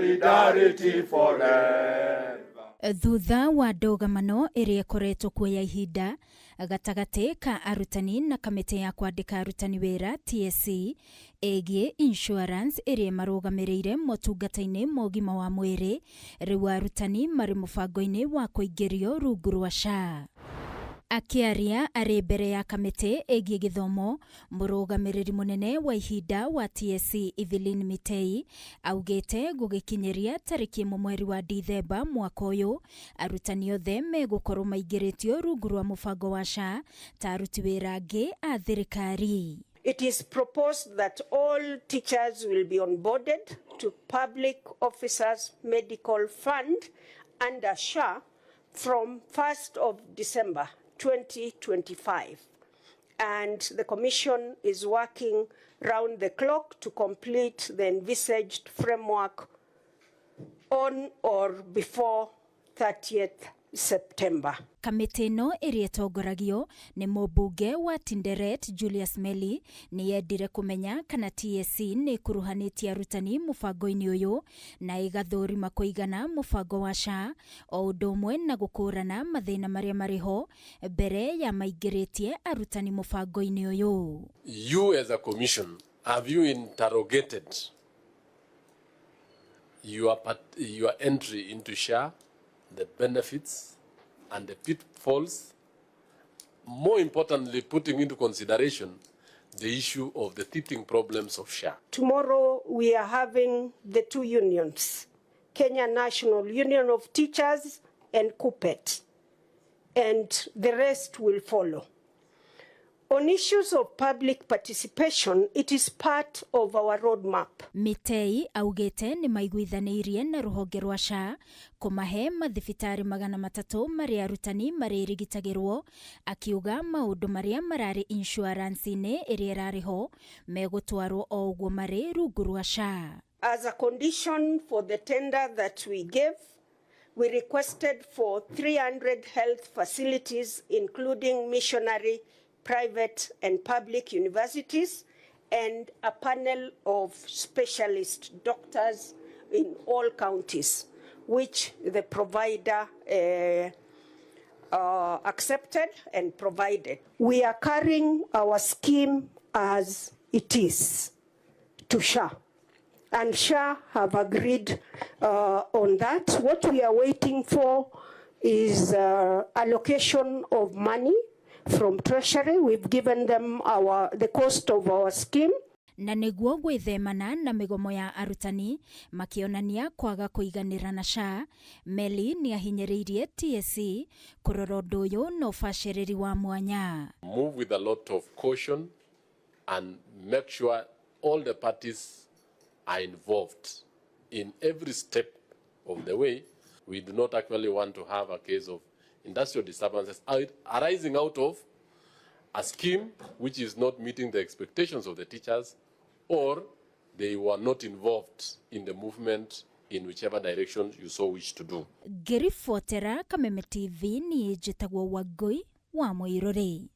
Solidarity forever. Thutha wa ndũgamano ĩrĩa ĩkoretwo kuo ya ihinda gatagatĩ ka arutani na kamĩtĩ ya kwandĩka arutani wĩra TSC ĩgiĩ insurance ĩrĩa ĩmarũgamĩrĩire motungata-inĩ ma ũgima wa mwĩrĩ, rĩu arutani marĩ mũbango-inĩ wa kũingĩrio rungu rwa SHA. Akĩaria arĩ mbere ya kamĩtĩ ĩgiĩ gĩthomo, mũrũgamĩrĩri mũnene wa ihinda wa TSC Evelyn Mitei augĩte gũgĩkinyĩria tarĩki 1 mweri wa Dithemba mwaka ũyũ, arutani othe megũkorwo maingĩrĩtio rungu rwa mũbango wa SHA ta aruti wĩra angĩ a thirikari. It is proposed that all teachers will be onboarded to Public Officers Medical Fund under SHA from 1st of December 2025. And the Commission is working round the clock to complete the envisaged framework on or before 30th September. Kamĩtĩ ĩno ĩrĩa ĩtongoragio nĩ mũmbunge wa Tinderet Julius Melly nĩ yendire kũmenya kana TSC nĩ ĩkuruhanĩtie arutani mũbango-inĩ ũyũ na ĩgathũrima kũigana mũbango wa SHA o ũndũ ũmwe na gũkũrana mathĩna marĩa marĩ ho mbere ya maingĩrĩtie arutani mũbango-inĩ ũyũ. You as a commission, have you interrogated your entry into SHA, the benefits and the pitfalls, more importantly, putting into consideration the issue of the teething problems of SHA? Tomorrow we are having the two unions, Kenya National Union of Teachers and KUPPET, and the rest will follow. On issues of public participation, it is part of our roadmap. Mitei augĩte nĩ maiguithanĩirie na rũhonge rwa SHA kũmahe mathibitarĩ 300 marĩa arutani marĩrigitagĩrwo, akiuga maũndũ marĩa mararĩ insurance-inĩ ĩrĩa ĩrarĩ ho megũtwarwo o ũguo marĩ rungu rwa SHA. As a condition for the tender that we gave, we requested for 300 health facilities, including missionary, private and public universities, and a panel of specialist doctors in all counties, which the provider accepted and provided. We are carrying our scheme as it is to SHA. And SHA have agreed on that. What we are waiting for is allocation of money from Treasury. We've given them the cost of our scheme. Na nĩguo gwĩthemana na mĩgomo ya arutani makĩonania kwaga kũiganĩra na SHA, Melly nĩ ahinyĩrĩirie TSC kũrora ũndũ ũyũ na ũbacĩrĩri wa mwanya. Move with a lot of caution and make sure all the parties are involved in every step of the way. We do not actually want to have a case of industrial disturbances arising out of a scheme which is not meeting the expectations of the teachers, or they were not involved in the movement in whichever direction you so wish to do. Ngĩribotera Kameme TV, niĩ njĩtagwo Wangũi wa Mũirũrĩ.